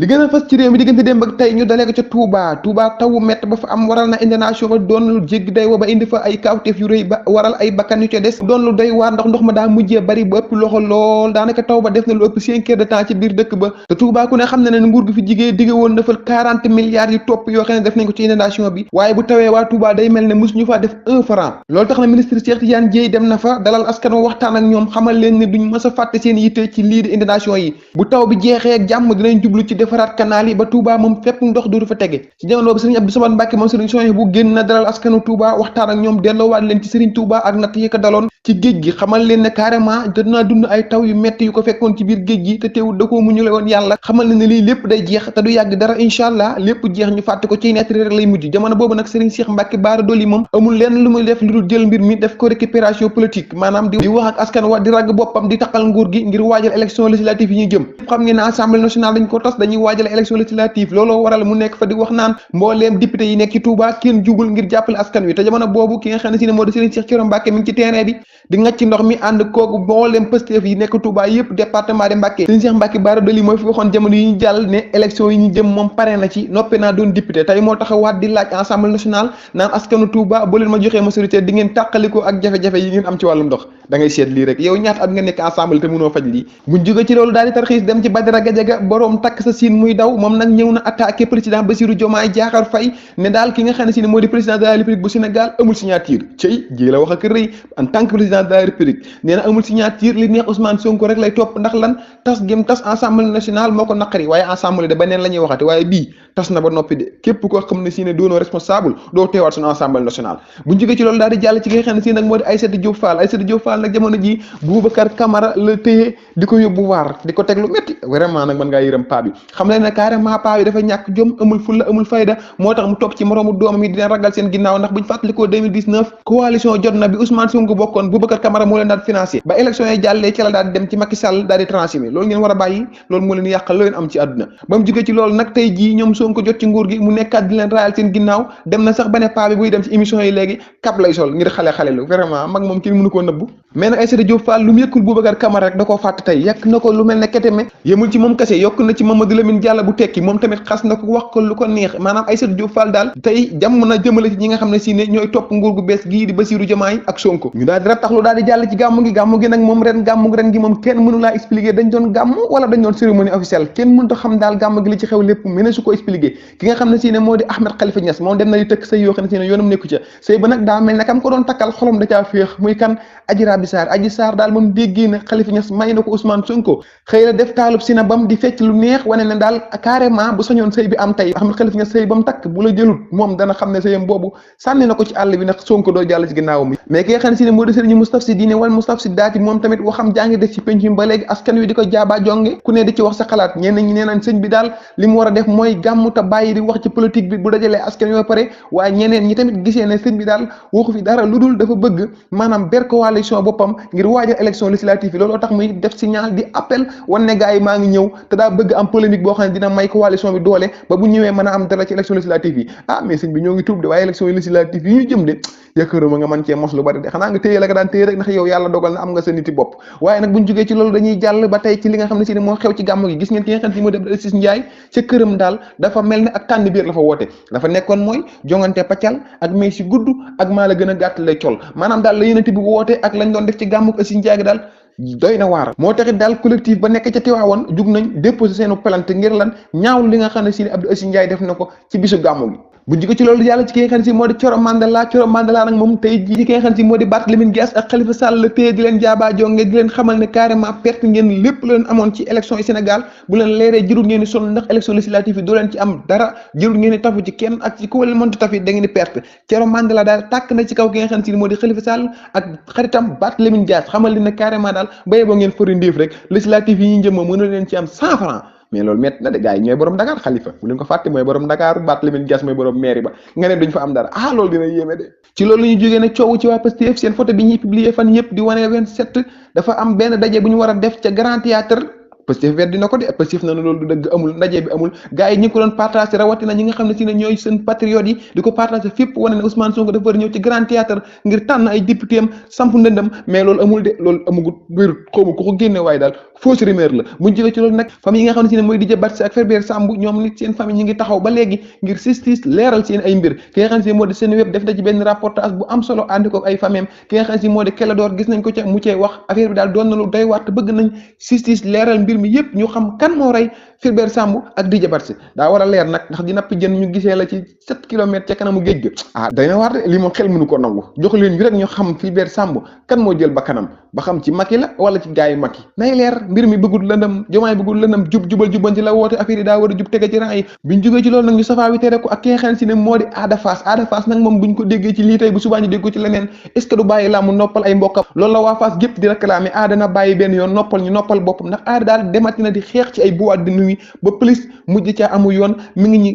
li gën a fës ci réew mi diggante démb ak tey ñu dalee ko ca Touba tawu mett ba fa am waral na inondation ba doon lu jéggi day wa ba indi fa ay kawteef yu rëy ba waral ay bakkan yu ca des doon lu doy waar ndax ndox ma daa mujjee bari ba ëpp loxo lool daanaka taw ba def na lu ëpp 5 heures de temps ci biir dëkk ba te Touba ku ne xam na ne nguur gi fi jigée digge woon na fa 40 milliards yu topp yoo xam ne def nañ ko ci inondation bi waaye bu tawee waa Touba day mel ne mosuñu faa def 1 franc loolu tax na ministre Cheikh Tidiane Dièye dem na fa dalal askan wa waxtaan ak ñoom xamal leen ne duñ mës a fàtte seen yitte ci lii di inondation yi bu taw bi jeexee ak jàmm dinañ jublu ci defaraat canal yi ba Touba moom fépp ndox dootu fa tege ci jamono boobu Serigne Abdou Samad Mbacke moom Serigne Sonia bu génn na dalal askanu Touba waxtaan ak ñoom delloowaat leen ci Serigne Touba ak natt yi ko daloon ci géej gi xamal leen ne carrément jot naa dund ay taw yu metti yu ko fekkoon ci biir géej gi te teewul da koo muñu woon yàlla xamal leen ne lii lépp day jeex te du yàgg dara incha allah lépp jeex ñu fàtte ko ci nettali rek lay mujj jamono boobu nag Serigne Cheikh Mbacke Bara Dolly moom amul lenn lu muy def lu dul jël mbir mi def ko récupération politique maanaam di wax ak askan wa di ragg boppam di taqal nguur gi ngir waajal élection législative yi ñuy jëm xam ngeen ne assemblée nationale dañ ko tas dañuy waajal élection législative looloo waral mu nekk fa di wax naan mbooleem député yi nekk ci Touba kenn jugul ngir jàppale askan wi te jamono boobu ki nga xam ne si ne moo di Serigne Cheikh Thioro Mbacke mi ngi ci terrain bi di ngacc ndox mi ànd kooku mbooleem Pastef yi nekk Touba yëpp département de Mbacke Serigne Cheikh Mbacke Bara Dolly mooy fi waxoon jamono yi ñu jàll ne élection yi ñu jëm moom pare na ci noppee naa doon député tey moo taxawaat di laaj assemblée nationale naan askanu Touba bu leen ma joxee majorité di ngeen tàqaliko ak jafe-jafe yi ngeen am ci wàllum ndox da ngay seet lii rek yow ñaata at nga nekk assemblée te mënoo faj lii buñ jóge ci loolu daal di tarxiis dem ci Badara Gadiaga boroom takk sa siin muy daw moom nag ñëw na attaqué président Bassirou Diomaye Diakhar Faye ne daal ki nga xam ne si ne moo di président de la République bu Sénégal amul signature cey ji la wax ak rëy en tant que président de la République nee na amul signature li neex Ousmane Sonko rek lay topp ndax lan tas gém tas assemblée nationale moo ko naqari waaye assemblée de beneen la ñuy waxate waaye bii tas na ba noppi de képp koo xam ne si ne doonoo responsable doo teewaat suñu assemblée nationale buñ jógee ci loolu daal di jàll ci ki nga xam ne si nag moo di Aïssatou Diop Fall nag jamono ji Boubacar Camara la téye di ko yóbbu waar di ko teg lu métti vraiment nag mën ngaa yërëm paa bi xam ne carrément paa bi dafa ñàkk jom amul fulla amul fayda moo tax mu topp ci moroomu doomam yi di leen ragal seen ginnaaw ndax buñ fàttalikoo 2019 coalition jot na bi Ousmane Sonko bokkoon Boubacar Camara moo leen daal financé ba élection yi jàllee ci la daal di dem ci Macky Sall daal di transhumé loolu ngeen war a bàyyi loolu moo leen yàqal loo leen am ci àdduna ba mu jógee ci loolu nag tey jii ñoom Sonko jot ci nguur gi mu nekkaat di leen raayal seen ginnaaw dem na sax ba ne paa bi buy dem ci émission yi léegi kap lay sol ngir xale lu vraiment mag moom kenn mënu koo nëbbu mais nag Aïssatou Diop Fall lu mu yëkkul Boubacar Camara rek da koo fàtte tey yàq na ko lu mel ne keteme yemul ci moom kese yokk na ci Mamadou Lamine Diallo bu tekki moom tamit xas na ko wax ko lu ko neex maanaam Aïssatou Diop Fall daal tey jàmm na jëmale ci ñi nga xam ne si ne ñooy topp nguur gu bees gii di Bassirou Diomaye ak Sonko ñu daal di rattaxlu daal di jàll ci gàmmu gi nag moom ren gi moom kenn mënu laa expliquer dañ doon gàmm wala dañ doon cérémonie officielle kenn mënut a xam daal gàmm gi li ci xew lépp mën na su ko expliquer ki nga xam ne si ne moo di Ahmed Khalifa Niass moom dem na di tëkk sëy yoo xam ne si ne yoonam nekku ca sëy ba nag daa mel ne kam ko doon takkal xolam da caa féex muy kan Adji Sarr daal moom déggee na Khalifa Niass may na ko Ousmane Sonko xëy na def taalub si na bam di fecc lu neex wane ne daal carrément bu sañoon sëy bi am tey Ahmed Khalifa Niass sëy ba mu takk bu la jëlut moom dana xam ne sëyam boobu sànni na ko ci àll bi nag Sonko doo jàll ci ginnaawam mais ki nga xam ne si ne moo di Serigne Moustapha Sy diine wala Moustapha Sy daati moom tamit waxam jàngi def ci penc mi ba léegi askan wi di ko jaaba jonge ku ne di ci wax sa xalaat ñenn ñi nee nañ sëñ bi daal li mu war a def mooy gàmmu te bàyyi di wax ci politique bi bu dajalee askan wi ba pare waaye ñeneen ñi tamit gisee ne sëñ bi daal waxu fi dara lu dul dafa bëgg maanaam ber coalition boppam ngir waajal élection législative yi looloo tax muy def signal di appel wan ne gars yi maa ngi ñëw te daa bëgg am polémique boo xam ne dina may coalition bi doole ba bu ñëwee mën a am dara ci élection législative yi mais sëñ bi ñoo ngi tuub de waaye élection législative yi ñu jëm de yaakaaruma nga mën cee mos lu bari de xanaa nga téye la nga daan téye rek ndax yow yàlla dogal na am nga sa niti bopp waaye nag buñ jógee ci loolu dañuy jàll ba tey ci li nga xam ne si ne moo xew ci gàmmu gi gis ngeen ki nga xam ne si moo dem Assis Ndiaye ca këram daal dafa mel ne ak tànn biir la fa woote dafa nekkoon mooy jongante paccal ak may si gudd ak maa la gën a gàtt lay col maanaam daal la yénente bi woote ak lañ doon def ci gàmmu Assis Ndiaye gi daal doy na waar moo taxit daal collectif ba nekk ca Tiwaawoon jug nañ déposé seenu plainte ngir lan ñaaw li nga xam ne si ne Abdou Assis Ndiaye def na ko ci bisu gàmmu gi bu jóge ci loolu yàlla ci ki nga xam ne si moo di Thioro Mandela nag moom tey jii ki nga xam ne si moo di Barthélémy Dias ak Khalifa Sall la téye di leen jaabaa jonge di leen xamal ne carrément perte ngeen lépp lu leen amoon ci élection yi Sénégal bu leen leeree jërul ngeen di sonn ndax élection législative yi doo leen ci am dara jërul ngeen di tafu ci kenn ak ci ku leen mënti tafi da ngeen di perte Thioro Mandela daal tàkk na ci kaw ki nga xam ne si moo di Khalifa Sall ak xaritam Barthélémy Dias xamal leen ne carrément daal béye boo ngeen fori ndéef rek législative yi ñu jëm moom mënu leen ci am 100 francs mais loolu métti na de gars yi ñooy borom Dakar Khalifa bu leen ko fàtte mooy borom Dakar Barthélémy Dias mooy borom mairie ba nga ne duñ fa am dara loolu dina yéeme de ci loolu la ñu jógee nag coow ci waa Pastef seen photo bi ñuy publier fan yëpp di wane 27 dafa am benn daje bu ñu war a def ca Grand Théâtre Pastef weddi na ko de Pastef na loolu du dëgg amul ndaje bi amul gars yi ñi ngi ko doon partagé rawatina ñi nga xam ne si ne ñooy seen patriotes yi di ko partagé fépp wane ne Ousmane Sonko dafa war a ñëw ci grand théâtre ngir tànn ay député am samp ndëndam mais loolu amul de loolu amugut wér xawma ku ko génne waaye daal fausse rumeur la buñ jógee ci loolu nag famille yi nga xam ne si ne mooy Didier Badji ak Fulbert Sambou ñoom nit seen famille ñi ngi taxaw ba léegi ngir justice leeral seen ay mbir ki nga xam ne si moo di seen web def na ci benn reportage bu am solo ànd ko ay famille ki nga xam ne si moo di Clédor gis nañ ko ca mu cee wax affaire bi daal doon na lu doy waar te bëgg nañ justice leeral mbir mi yëpp ñu xam kan moo rey Fulbert Sambou ak Didier Badji daa war a leer nag ndax di napp jën ñu gisee la ci 7 kilomètres ca kanamu géej ga day na waar de lii moom xel mënu ko nangu jox leen ñu rek ñu xam Fulbert Sambou kan moo jël ba kanam ba xam ci Macky la wala ci gaay yi Macky nay leer mbir mi bëggul lëndëm Diomaye bëggul lëndëm jubal jubanti la woote affaire yi daa war a jub tege ci rang yi biñ jógee ci loolu nag ñu safaa wi tere ko ak ki nga xam si ne moo di Ada Fass nag moom buñ ko déggee ci lii tey bu subaa ñu dégg ko ci leneen est-ce que du bàyyi laa mu noppal ay mbokkam loolu la waa Fass gépp di réclamer Ada na bàyyi benn yoon noppal boppam ndax Ada daal demati na di xeex ci ay boîte de nuit ba police mujj caa amu yoon mi ngi ñu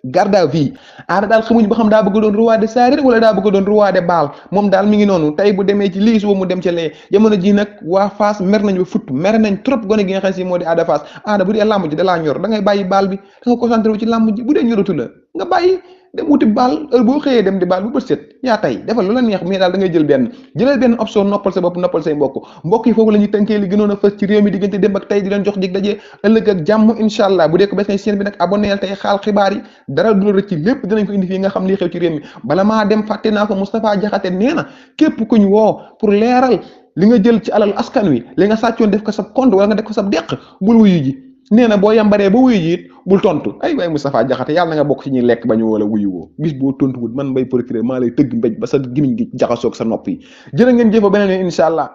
garde à vue Ada daal xamuñ ba xam daa bëgg doon roi de Sarène wala daa bëgg doon roi de Baal moom daal mi ngi noonu tey bu demee ci lii suba mu dem ca lee jamono ji nag waa Fass mer nañ ba futt mer nañ trop gone gi nga xam si moo di Ada Fass Ada bu dee làmb ji dalaa ñor da ngay bàyyi baal bi da nga concentré wu ci làmb ji bu dee ñoratu la nga bàyyi dem wuti baal heure boo xëyee dem di baal bu bët set yaa tey defal lu la neex mais daal da ngay jëlal benn option noppal sa bopp noppal say mbokk yi foofu la ñuy tënkee li gënoon a fës ci réew mi diggante démb ak tey di leen jox dig daje ëllëg ak jàmm incha allah bu dee ko bes na chaîne bi nag abonné tey xaal xibaar yi dara du la rëcc lépp dinañ ko indi fii nga xam li xew ci réew mi bala maa dem fàtte naa ko Moustapha Diakhaté nee na képp kuñ woo pour leeral li nga jël ci alal askan wi li nga sàccoon def ko sa compte wala nga def ko sa deq bul wuyu ji nee na boo yambaree ba wuyu ji it bul tontu ay waay Moustapha Diakhaté yàlla na nga bokk ci ñuy lekk ba ñu wala wuyu woo bis boo tontuwul man Mbaye procureur maa lay tëgg mbéj ba sa gimiñ gi jaxasoog sa nopp yi jërë ngeen jëf ba beneen yoon incha allah